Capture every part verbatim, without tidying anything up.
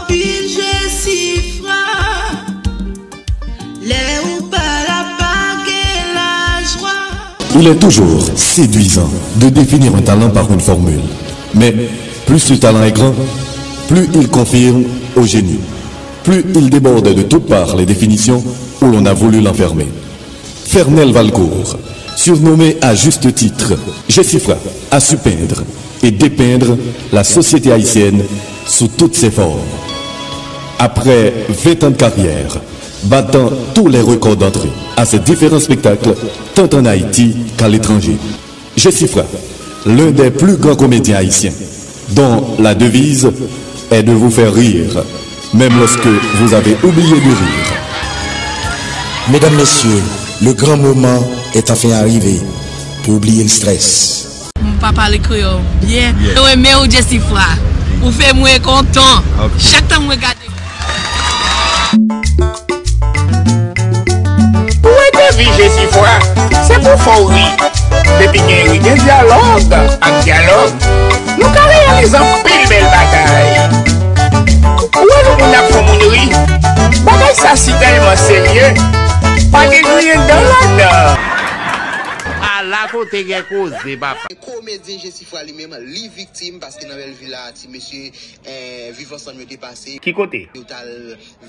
Anpil Jesifra, lè ou pa la pa gen lajwa. Il est toujours séduisant de définir un talent par une formule. Mais plus le talent est grand, plus il confirme au génie. Plus il déborde de toutes parts les définitions où l'on a voulu l'enfermer. Fernel Valcourt, surnommé à juste titre Jesifra, a su peindre et dépeindre la société haïtienne sous toutes ses formes. Après vingt ans de carrière, battant tous les records d'entrée à ses différents spectacles, tant en Haïti qu'à l'étranger, Jesifra, l'un des plus grands comédiens haïtiens, dont la devise est de vous faire rire, même lorsque vous avez oublié de rire. Mesdames, Messieurs, le grand moment est enfin arrivé pour oublier le stress. M pa pale kreyòl byen. Mwen renmen w Jesifra. Ou fè mwen kontan. Chak tan mwen gade. Pou entevi Jesifra, se pou fè w ri. Depi gen ri, gen dyalòg ak dyalòg. Nou ka reyalize anpil bèl bagay. Ou wè nou moun ap fè moun ri? Bagay sa si tèlman serye, pa gen griyen dan ladan. Ala kote gen koze papa. Komedyen Jesifra li menm, li viktim paske nan Bèlvi la, ti mesye eh, Viv Ansanm yo te pase. Ki kote? Yo t al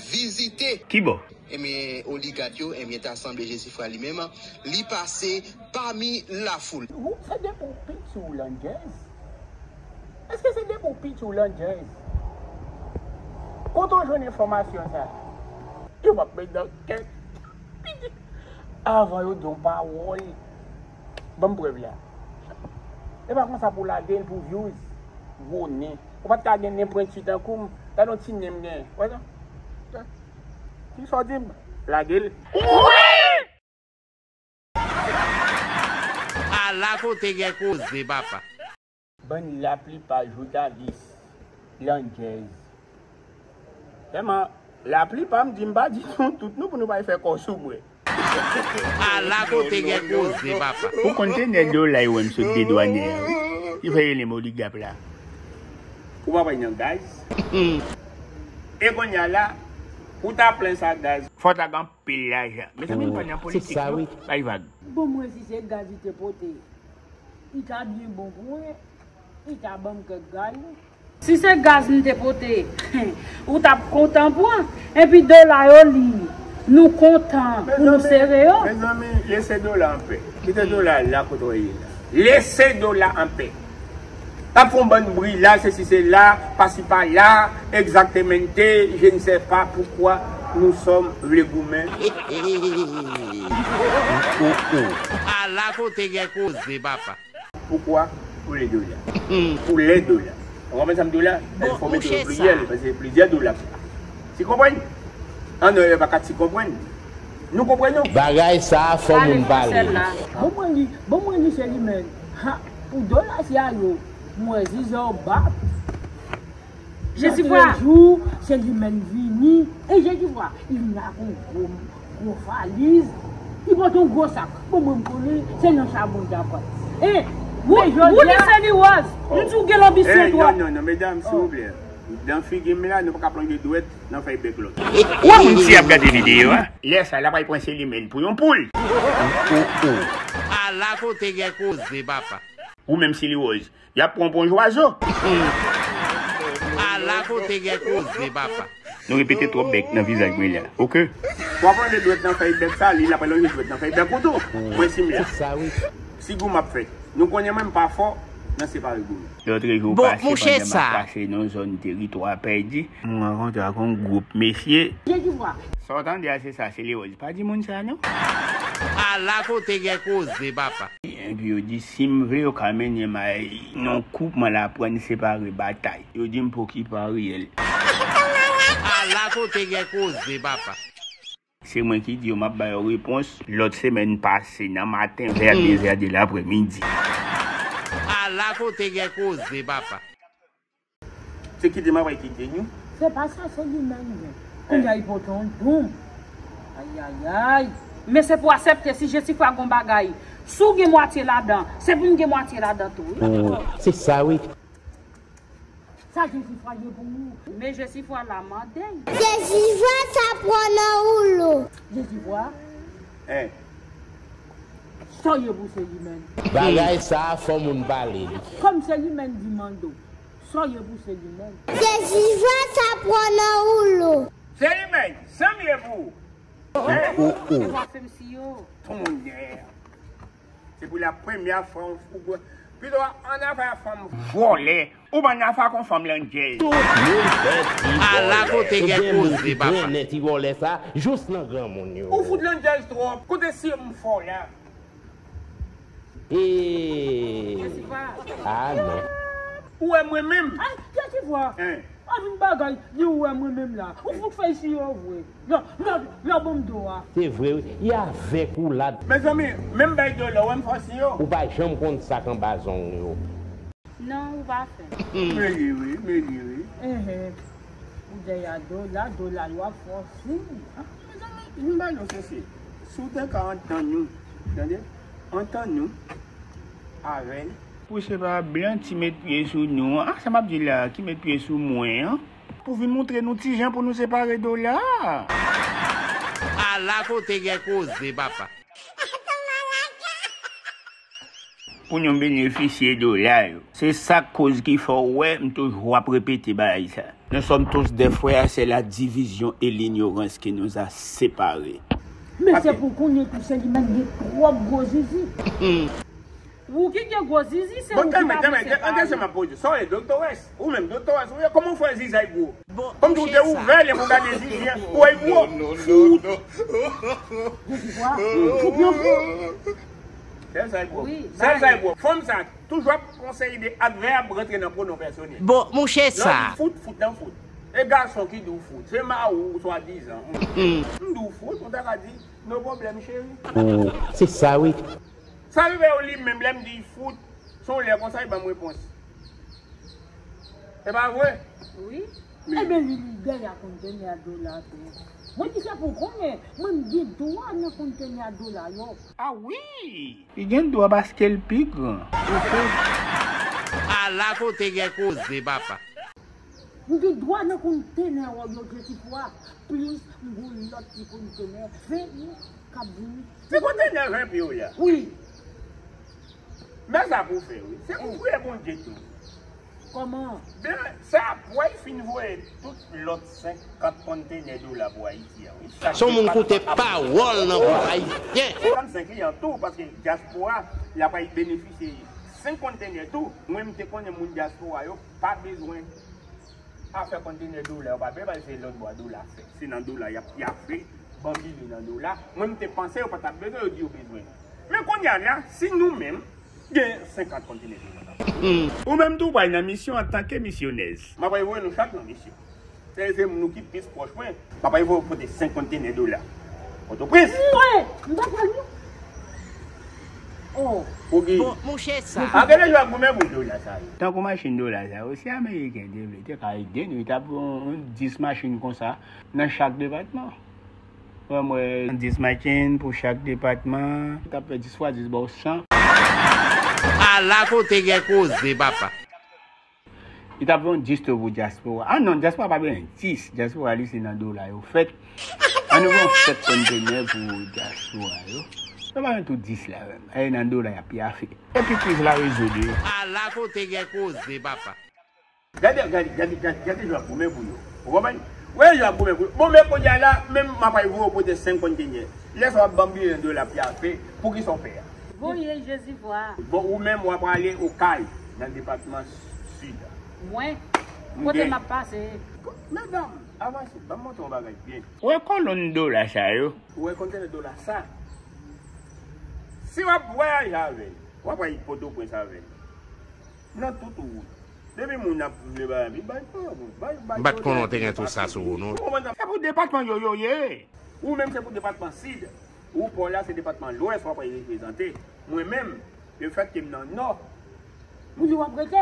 vizite. Ki bò? Ebyen, oligat yo, ebyen, ta sanble Jesifra li menm, li pase pami lafoul. Ou se depi w piti w landjèz? Èske se depi w piti w landjèz? Kote w jwenn enfòmasyon sa? Yo p ap met nan kèt. Avan yo di yon pawòl. Ban m prèv la. E pa konsa pou lage l pou views. Gwo nen. Ou pa t ka gen nen pwenti tankou m. Gade yon ti nen m gen. Wè sa? Ki sa w di m? Lage l. Ala kote gen koze papa. Bann laplipa jounalis landjèz. Sèlman, laplipa m di m pa di nou tout non pou nou pa fè kò sou mwen. Ala kote gen koze papa. Ou konn se nèg yo la yo wè m sot dedwanye a wi. Ki fè yo rele m oligap la. Ou pa pral nan gaz. E kounye a la, pou ta plen sa gaz, fò ta gen anpil lajan. Mezanmi, m pa nan politik non. Bay vag. Bon, mwen si se gaz li te pote, li ta byen bon pou mwen. Li ta ban m kèk gaz. Si se gaz m te pote, ou t ap kontan pran. Epi dola yo li, nou kontan pou nou sere yo. Mezanmi, lese dola anpè. Kite dola la kote w ye la. Lese dola anpè. T ap fè yon bann bri la, sesi sela, pasi pala, exactamente, je ne sais pas pourquoi nous sommes vle goumen. Ala kote gen koze papa. Poukwa pou le dola? Pou le dola. Ou konprann sa m di w la? Fò w mete yo plizyè, paske se plizyè dola. Ti konprann? An non, yo pa ka ti konprann. Nou konprann nou? Bagay sa a fò moun pale. Bon mwen li, bon mwen li se li menm. Ha, pou dola sa yo, mwen zizo bat. Jezi fwa. Jou, se li menm vini. E Jezi fwa, li vini ak yon gwo, gwo valiz. Li pote yon gwo sak. Bon, mwen, m konnen, se nan chabon dapòt. E, ou di se li wòz. M di w gen lanbisyon twòp. Non, non, non, medam, silvouplè. Dan figi m la, nou pa ka plonje dwèt nan fèy bèk lòt. Ou wè moun si ap gade videyo a? Lè sa, l ap al pran se li menm pou yon poul. Ala kote gen koze, papa. Ou menm si li wòz. Y ap pran w pou yon zwazo. Ala kote gen koze, papa. Nou repete twòp bèk nan vizaj mwen la, oke? W ap lonje dwèt nan fèy bèk sa, li l ap lonje dwèt nan fèy bèk ou tou. Mwen si m la. Figi w m ap fè. Nou konnen mwen m pa fò nan separe goumen. Lòt jou pase pandan m ap pase nan zòn teritwa pèdi, m rankontre ak yon gwoup mesye. Sa w tande a se sa, se Lewòz. Pa di moun sa non. Ala kote gen koze, papa. Epi yo di si m vle yo ka mennen m al nan koup, mwen la pran separe batay. Yo di m pokipe Ariel. Ala kote gen koze, papa. Se mwen ki di yo m ap ba yo repons lòt semèn pase nan maten vè dezè de laprèmidi. Ala kote gen koze, papa. Se kite m ap kite nou. Se pa sa, se li menm. Kounye a li pote yon doum. Ayayay. Men se pou aksepte si Jesifwa gon bagay. Si w gen mwatye ladan, se pou m gen mwatye ladan tou wi. Se sa wi. Sa Jezifwa ye pou ou? Men Jezifwa la mande. Jezifwa sa pran nan woulo. Jezifwa? Hein? Sa w ye pou Selimèn? Bagay sa a fò moun pale li. Kòm Selimèn di mando. Sa w ye pou Selimèn? Jezifwa sa pran nan woulo. Selimèn, sa m ye pou ou? Hein? Ou, ou, ou. Tonnè. Se pou la premyè fwa ou, ou, pito an afè fanm vòlè. Ou bann afè kon fanm landjèz. Tout moun fè ti vòlè. Ala kote gen koze, papa. Ebyen moun ki grennen ti vòlè sa, jous nan granmoun yo. Ou fout landjèz twòp. Kote si m fò la? Ee. Jezifwa. Ah non. Ou wè mwen menm? Ay, Jezifwa. Hein? A vin bagay, di ou wè mwen menm la. Ou fout fè isi yo vre. Non, non, non, ban m do a. Se vre, wi. E avèk ou la. Mezanmi, menm bay do la, ou wè m fò si yo. Ou pa janm konn sa k anba zong yo. Non, ou pa fè. Men li wi, men li wi. Enhen. Ou dèyè do la, do la yo ap fò si. Ah, mezanmi, m ba nou sesi. Si w te ka antann nou, tande? Antann nou avè l. Pou se pa blan ti met pye sou nou an. Ah, sa m ap di la, ki met pye sou mwen an. Pou vin montre nou ti jan pou nou separe do la. Ala kote gen koze, papa. Pou nou benefisye do la yo. Se sa k koz ki fè w wè m toujou ap repete bagay sa. Nous sommes tous des frères, c'est la division et l'ignorance qui nous a séparés. Men se pou konnen tou Selimèn gen twòp gwo zizi. Ou ki gen gwo zizi, se ou ki pa vle separe. Bon, tande, tande, tande sa m ap poze. Sa w ye, doktores? Ou menm, doktores, ou ye, kòman w fè zizi a gwo? Kòmsi w te ouvè lè pou gade zizi a, ou wè l gwo. Fout. Fout nan fout. Sèl sa l gwo. Sèl sa l gwo. Fanm sa toujou ap konseye de advèb rantre nan pwonon pèsonèl. Bon, mouche sa. Lè w di fout, fout nan fout. E gason ki di w fout. Se mari w swadizan. M di w fout, ou ta ka di, no pwoblèm, cheri. Oh, se sa, wi. Sa rive yo li menm, lè m di fout, se yon lè konsa, li ban m repons. E pa vre? Wi. Ebyen, li, li dèyè kontenè a dola tou. Mwen di se pou konnen, mwen m gen dwa nan kontenè a dola yo. Ah wi! Li gen dwa paske l pi gran. Ala kote gen koze, papa. M gen dwa nan kontenè yo, yo gen ti pwa, plis m gen lòt ti kontenè ven k ap vini. Se kontenè ven pye w la? Wi. Men sa pou w fè, wi. Se pou w priye Bondye tou. Kòman? Ben, sa apre l fin voye tout lòt senkant kontenè dola pou Ayiti a, wi. Son moun koute pawòl nan bouch ayisyen. Senkannsenk li an tou, paske dyaspora, l ap al benefisye senk kontenè tou. Mwen, m te konnen moun dyaspora yo pa bezwen afè kontenè dola yo pa byen, paske se lòt bò a dola fèt. Se nan dola y ap pyafe, banbile nan dola. Mwen, m te panse yo pa t ap bezwen, yo di yo bezwen. Men kounye a la, si nou menm gen senkant kontenè dola. Ou menm tou pral nan misyon antanke misyonèz. M ap voye nou chak nan misyon. Se, se moun ki plis pwòch mwen. M ap voye pote senk kontenè dola. Pòtoprens. Mwen, m pa pral non. Oh. Oke. Bon, mouche sa. A, gade jan ap goumen pou dola sa yo. Tankou machin dola sa yo, si Ameriken te vle, te ka ede nou, li t ap yon, yon dis machin konsa nan chak depatman. Wè, mwen, dis machin pou chak depatman, t ap fè dis fwa dis ba w san. Ala kote gen koze, papa. Li t ap yon dis tou pou dyaspora. Ah non, dyaspora pa bezwen dis. Dyaspora li se nan dola yo fèt. Ann nou fè yon sèt kontenè pou dyaspora yo. Yo pa bezwen tout dis la menm. E nan dola y ap pyafe. Epi kriz la rezoud wi. Ala kote gen koze, papa. Gade, gade, gade, gade, gade jan ap goumen pou yo. Ou konprann? Wè jan ap goumen pou yo. Bon, men kounye a la, menm m ap al voye w pote senk kontenè. Lè sa w ap banbile nan dola pyafe, poukisa w pè a? Voye Jezi vwa. Bon, ou menm w ap ale Okay, nan depatman Sid. Mwen? Kote m ap pase? Medam, avanse, ban m montre w yon bagay byen. Wè kolonn dola sa yo? Wè kontenè dola sa? Si w ap vwayaje avè l, w ap al Pòtoprens avè l. Nan tout wout. Depi moun ap vle ba, bay, bay, bay. M pa t konnen w te gen tout sa sou ou, non. Ou konprann sa? Se pou depatman yo, yo ye. Ou menm se pou depatman Sid. Ou pa w la se depatman Lwès w ap al reprezante. Mwen menm, lefètke m nan Nò. Ou di w ap rete?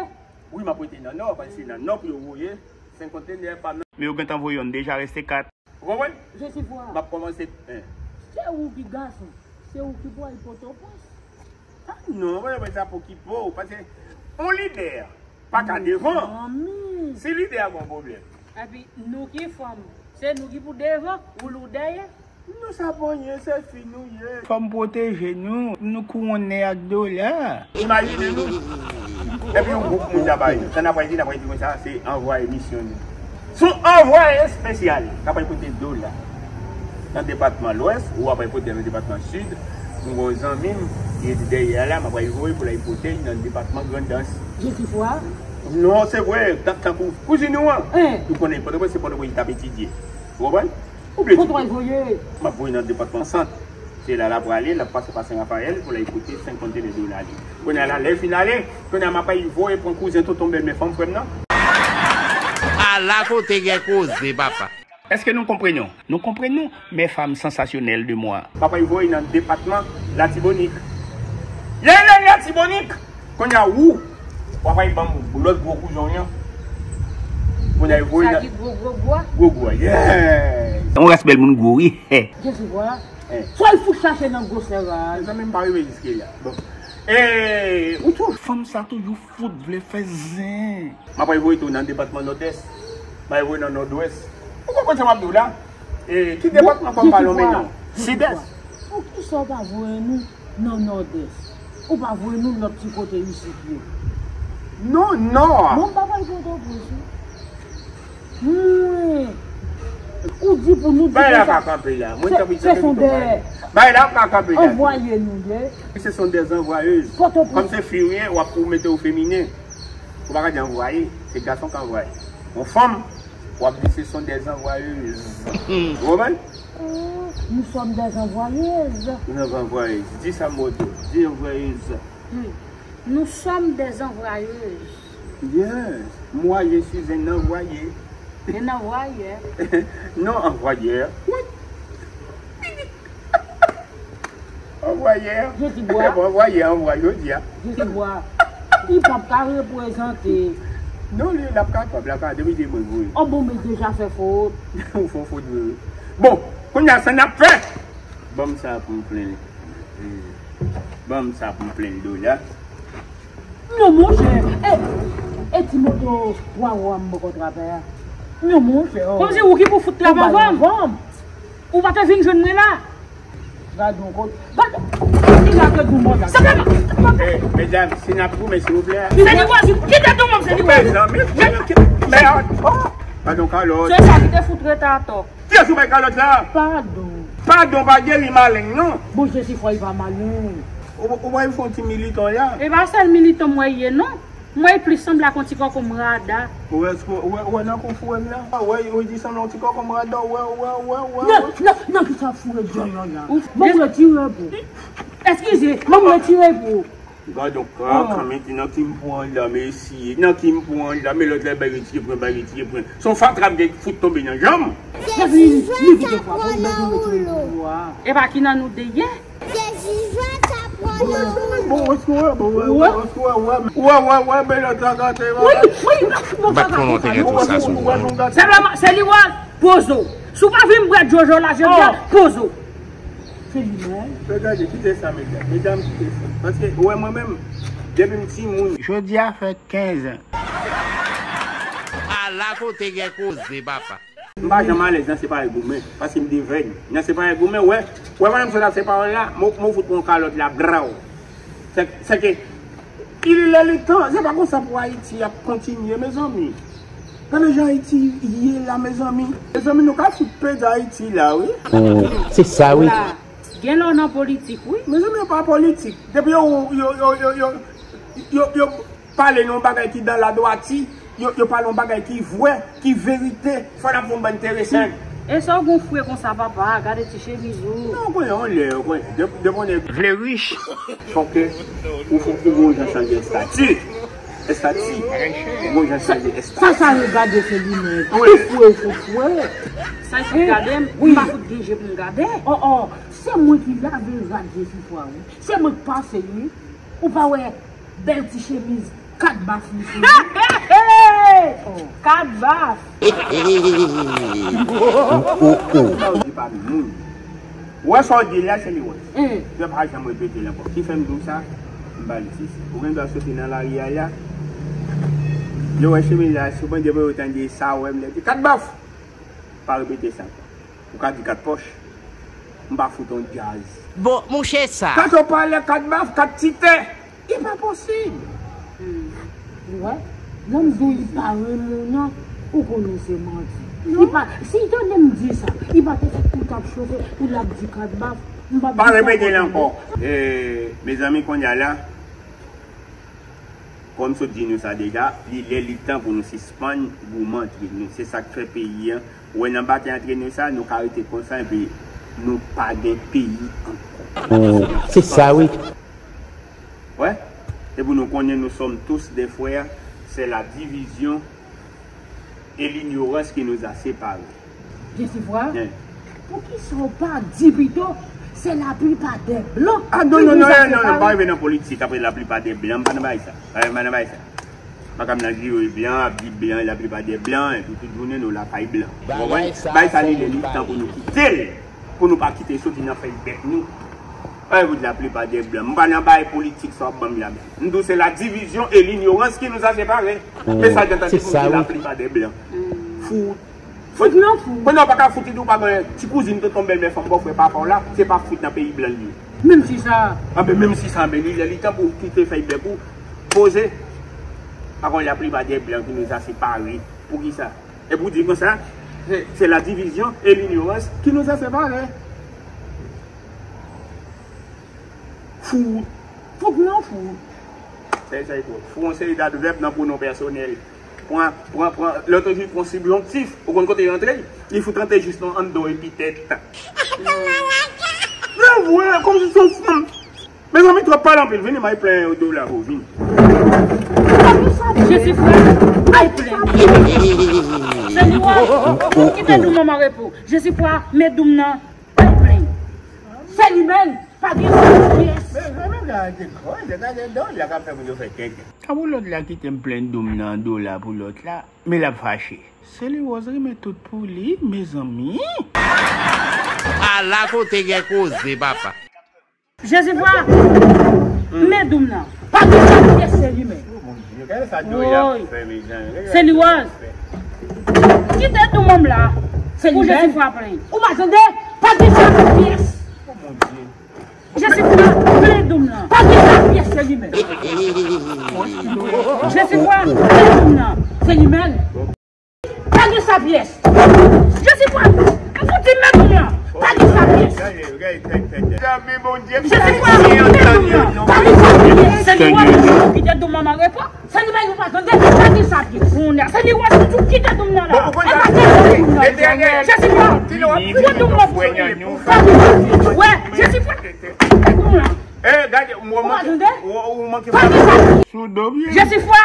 Wi, m ap rete nan Nò, paske se nan Nò pou yo voye senk kontenè pa nan. Men yo gentan voye youn deja, reste kat. Ou konprann? Jezi vwa. M ap kòmanse, en. Se ou ki gason, se ou ki pou al Pòtoprens. Ah non, mwen, mwen, sa pou ki pou, paske yon lidè, Pa ka devan. Manmi. Si lide a gon pwoblèm. Epi nou ki fanm, se nou ki pou devan, ou lou dèyè. Nou sa ponyen, se fi nou ye. Fò m pwoteje nou, nou kouwonnen ak dola. Imajine nou. Epi yon gwoup moun ta bay nou. Sa n ap di, n ap di konsa, se anvwaye misyon nou. Se yon anvwaye espesyal k ap pote dola nan depatman Lwès, ou ap pote nan depatman Sid. Mwen gen yon zanmi m ki rete dèyè a la, m ap voye pou l al pote nan depatman Grandans. Jezi fwa? Non, se vre, tan- tankou kouzin ou an. Hein? Ou konnen Pòtoprens, se Pòtoprens li t ap etidye. Ou konprann? Ou vle di kote w al voye? M ap voye nan depatman Sant. Se la l ap prale, l ap pase pa Sen Rafayèl pou l al pote senk kontene dola li. Kounye a la, lè l fin ale, kounye a m ap al voye pran kouzen tonton bèlmè fanm frè m nan. Ala kote gen koze, papa. Èske nou konprann nou? Nou konprann nou, mes femmes sensationnelles de moi. M ap al voye nan depatman Latibonit. Ye, ye, Latibonit! Kounye a ou, w ap al ban m lòt gwo kouzen w lan. Kounye a, voye nan. Sa ki gwo, gwo, gwo a? Gwo, gwo a, yeah! Yon ras bèl moun gwo, wi. Jezi vwa. Eh. Fò l fout chache nan gwosè raz. Mezanmi, m pa rive jiske la. Bon. Eh, ou tou. Fanm sa toujou fout vle fè zen. M ap voye tou nan depatman Nòdès. M ap voye nan Nòdwès. Ou konprann sa m ap di w la? Eh, ki depatman fò m pale w menm non? Sidès. Poukisa w pa voye nou nan Nòdès? Ou pa voye nou lòt ti kote isit yo? Non, nò. Bon, m pa pral Pòtoprens, wi. Mwen. Ou di pou nou di konsa. Bay la pa kanpe la. Mwen tanpri, se Sondè. Bay la pa kanpe la. Anvwaye nou ye. Se sont des envoyeuses. Kòm se fi ou ye, w ap ou mete ou feminen. Ou pa ka di anvwaye, se gason k anvwaye. Yon fanm, w ap di se sont des envoyeuses. Ou konprann? Nous sommes des envoyeuses. Des envoyeuses. Di sa m di w. Des envoyeuses. Hmm. Nous sommes des envoyeuses. Yes. Moi, je suis un envoyé. Un envoyé. Non, envoyeur. What? Envoyeur. Jezi bwa. Envoyeur, envoyeur, jodi a. Jezi bwa. Li p ap ka reprezante. Non, li, l ap kapab, l ap ka, depi de mwen vre. Oh bon, men deja fè fot. Ou fè fot vre. Bon, kounye a sa n ap fè. Ban m sa pou m plen. Ban m sa pou m plen dola. Non, monchè. E, e ti moto twa wa m poko trape a. Non, monchè. Oh. Kòmsi ou ki pou fout trap anvan m. Ou pa te vin jwenn mwen la. Gade yon kote. Gade. Li la ke gou mòd la. Senpleman. Eh, medam, si n ap goumen, silvouplè. Se li wè, kite tou moun, se li wè. Mezanmi, mèd. Oh, gade yon kalòt. Se sa ki te fout rete atò. Kiyès ou bay kalòt la? Padon. Padon pa geri maleng, non. Bon, Jezi fwa, li pa maleng. Ou, ou wè, li fè yon ti militan la. E pa sèl militan mwen ye, non. Mwen plis sanble ak yon ti kòkòm rada. Ou wè, ou wè, ou wè nan kou foure m la? Ou wè, ou di sanble yon ti kòkòm rada, ou wè, ou wè, ou wè, ou wè. Nan, nan, nan ki sa foure djòl la? Bon, retire pou. Eskize, bon, retire pou. Gad yon kaka, men di nan ki m pran la, men eseye, nan ki m pran la, men lòt la, bay retire pran, bay retire pran. Se yon fatra m gen fout tonbe nan janm. Epi, li vide kwa, bon, men di retire pou a. Epa ki nan nou de ye? Bon, wè, wè, wè, men lòt la gate, wè. Wi, wi, non, non, bat konnen w te gen tou sa sou ou. Sèlman, se li wè, poze w. Si w pa vin bwè jojo la, jodi a, poze w. Se li menm. Men gade, kite sa, medam. Medam, kite sa. Paske, ou wè, mwen menm, depi m timoun. Jodi a fè kenz an. Ala kote gen koze, papa. M pa janm alèz nan separe goumen, paske m devèn. Nan separe goumen, wè, wè, pandan m sot ap separe la, m, m fout pran kalòt la, braw. Se, se ke, il est le temps, se pa konsa pou Ayiti ap kontinye, mezanmi. Gade jan Ayiti ye la, mezanmi. Mezanmi, nou ka fout pèdi Ayiti la, wi. Oh, se sa, wi. Gen lè w nan politik, wi. Mezanmi, yo pa politik. Depi yo, yo, yo pale nan yon bagay ki dan ladwati, yo, yo pale yon bagay ki vrè, ki verite, fò n ap fè yon bann enterese. E sa w gon fre konsa, papa, gade ti chemiz ou. Non, ou konnen, yon lè, ou konnen, de, de konnen. Vle rich. Fò ke ou fè, ou gon jan chanje estati. Estati. Ou gon jan chanje estati. Sa, sa yo gade se li menm. Wi. Ou fre, ou fout fre. Sa y fout gade m, m pa fout gen je pou m gade. Oh, oh, se mwen ki lave rad Jezi fwa, wi. Se mwen k pase, wi. Ou pa wè bèl ti chemiz kat baf misye. Oh. Kat baf. Sa w di pa moun. Ou wè sa w di la, se li wè. Yo pa janm repete l ankò. Ki fè m di w sa? M ba l ti. Ou gen dwa soti nan lari a la. Lè w wè chemiz la, si w mande pou yo tande sa, w wè m lè di kat baf. Pa repete sa ankò. Ou ka di kat pòch. M pa fout on djaz. Bon, mouche sa. Kat opalè, kat baf, kat titè. E pa posib. Ou wè? Lè m di w li pa renmen w nan, ou konnen se manti. Li pa, si l tande m di sa, li pa te fèt pou l t ap chofe, pou l ap di kat baf. M p ap di sa. Pa repete l ankò. E, mezanmi, kounye a la, kòm m sot di nou sa deja, li lè li tan pou nou sispann goumen antre nou. Se sa k fè peyi an. Ou wè nan batay antre nou sa, nou ka rete konsa epi nou pa gen peyi ankò. Se sa wi. Wè? E pou nou konnen nous sommes tous des frères, c'est la division et l'ignorance qui nous a séparés. Jesifwa, poukisa w pa di pito, c'est la plupart des blancs qui nous a séparés? Ah non, non, non, non, non, pa rive nan politik apre la plupart des blancs, m pa nan bagay sa. Pa nan bagay sa. Pa ka m nan jire blan, ap di blan, la plupart des blancs, epi tout jounen nou lakay blan. Ou konprann? Bagay sa li lè li tan pou nou kite l, pou nou pa kite soti nan fèy bèk nou. Ay, pou la plupart des blancs. M pa nan bagay politik sa w ap ban m la. M di w c'est la division et l'ignorance qui nous a séparés. Se sa gentan di pou m di la plupart des blancs. Fou. Fout non fou. Kounye a w pa ka fout li di w pa gen ti kouzin, tonton, bèlmè, fanm, bòfrè, papa w la, se pa fout nan peyi blan li ye. Menm si sa. Anben, menm si sa, anben, li lè li tan pou w kite fèy bèk ou poze. Akoz la plupart des blancs qui nous a séparés. Poukisa? E pou di konsa, c'est, c'est la division et l'ignorance qui nous a séparés. Fou. Fout non fou. Sa, sa e twòp. Fou, yon seri d'advèb nan pwonon pèsonèl. Pran, pran, pran, lè w toujou pran sibjonktif, ou konn kote l rantre, li fout rantre jis nan anndan w epitèt. Se vre, kòmsi se yon fanm. Mezanmi, twòp pale anpil, vini, m al plenyen dola pou w, vini. Jesifwa, al plenyen. Jesifwa, kite doum nan an repo. Jesifwa, met doum nan, al plenyen. Se li menm. Pa gen sa pyès. Men, men, men, gade, gade, gade, gade, gade, la k ap fè moun yo fè kèk. Ka pou lòt la kite m plenn doum nan dola pou lòt la, men l ap fache. Seliwoz renmen tout pou li, mezanmi. Ala kote gen koze, papa. Jesifwa, men doum nan. Pa gen sa pyès, se li menm. Gade sa dola ap fè, mezanmi. Seliwoz. Kite doum nan la. Se li menm. Pou Jesifwa plenn. Ou pa tande? Pa gen sa pyès. Jesifwa, plen doum nan. Pa gen sa pyès, se li menm. Jesifwa, plen doum nan. Se li menm. Pa gen sa pyès. Jesifwa, m fouti men doum nan. Pa gen sa pyès. Jesifwa, plen doum nan. Pa gen sa pyès. Se li menm ki te doum nan repo. Sèlman nou pa tande, pa gen sa ki konnen. Sèlman wè si tou kite doum nan la. Bon, ou konn sa. E pa kite doum nan. Jesifwa, pran doum nan pou soti. Wè, Jesifwa, doum nan. Eh, gade, ou pa tande? Ou manke. Pa gen sa. Jesifwa,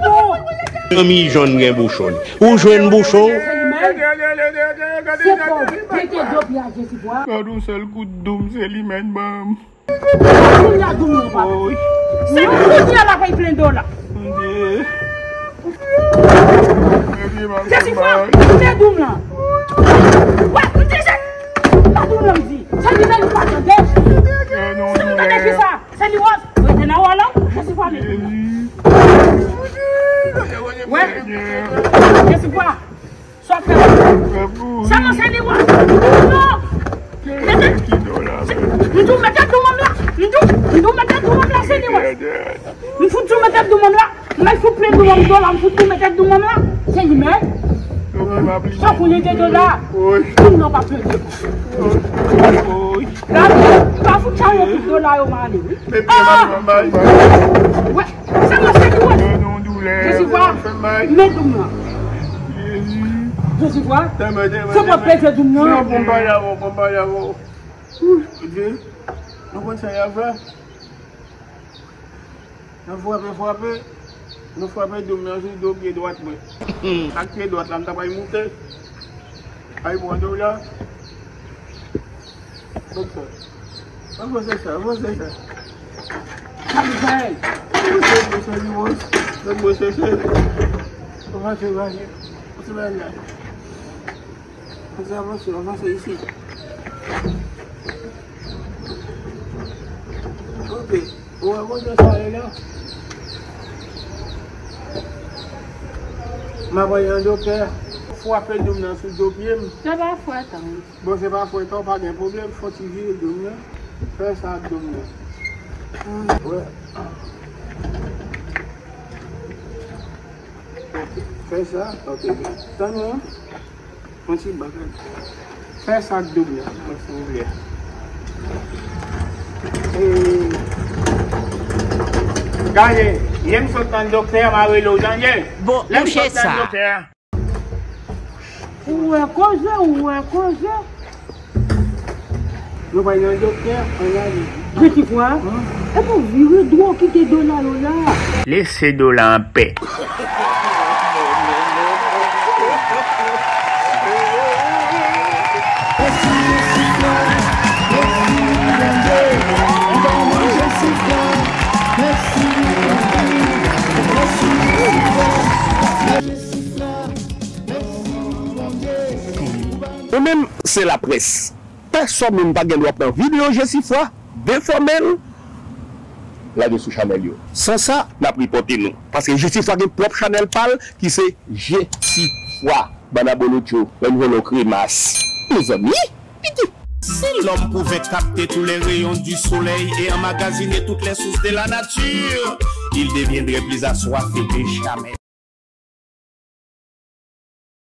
doum nan. Zanmi jòn gen bouchon. Ou jwenn bouchon. Se pa w mete do pye a Jesifwa. Gade yon sèl kout doum, se li menm ban m. Kounye a doum nan, papa. Se kounye a l ap plen dola. Jesifwa, koute doum lan. Wè, koute, se pa doum lan m di. Se li menm, ou pa tande. Si ou tande ki sa, Seliwoz, rete nan wòl ou. Jesifwa, men doum lan. Wè, Jesifwa. Sa w ap fè? Sèlman Seliwoz. Non. Mete. M di w mete doum nan la. M di w, m di w mete doum nan la, Seliwoz. M fout di w mete doum nan la. M al fout plen doum nan dola, m fout di w mete doum nan la. Se li menm. Sa pou li de dola. Doum nan pa plen. Gade, m pa fout chayo tout dola yo m ale wi. Ah! Wè. Sèlman Seliwoz. Jesifwa, men doum nan. Jesifwa, se pa peze doum nan. Non, bon, pa la, bon, pa la, bon. Ou konn sa y ap fè? Nan frape, frape. Nou frape doum nan sou do pye dwat mwen. Ak pye dwat la, m ta pral moute. Ay, pran dola. Doktè. Avanse sa, avanse sa. Avanse, avanse, avanse. Avanse, avanse. Avanse, avanse. Avanse, avanse, avanse isi. Ok. Ou wè kote sa ye la? M ap voye yon doktè. Frape dwòm nan sou do pye m. Se pa frèt an. Bon, se pa frèt an, pa gen pwoblèm. Fò ti vire dwòm nan. Fè sa ak dwòm nan. Wè. Fè sa, ok. Tann mwen. Yon ti bagay. Fè sa ak dwòm nan, silvouplè. E, gade, lè m sot tann doktè a, m a rele w, tande? Bon, lè m sot tann doktè a. Ou wè koze, ou wè koze. Nou pral nan doktè, ann ale. Jezi fwa. Epi w vire do w kite dola yo la. Lese dola anpè. Ou menm, se laprès. Pèsòn moun pa gen dwa pran videyo Jesifwa, defòme l, lage sou chanèl yo. San sa, n ap ripòte nou. Paske Jesifwa gen pwòp chanèl pa l ki se Jesifwa. Bann abolotcho, lè n jwenn yon kremas. Mezanmi, piti. Si l'homme pouvait capter tous les rayons du soleil et emmagasiner toutes les sources de la nature, il deviendrait plus assoiffé que jamais.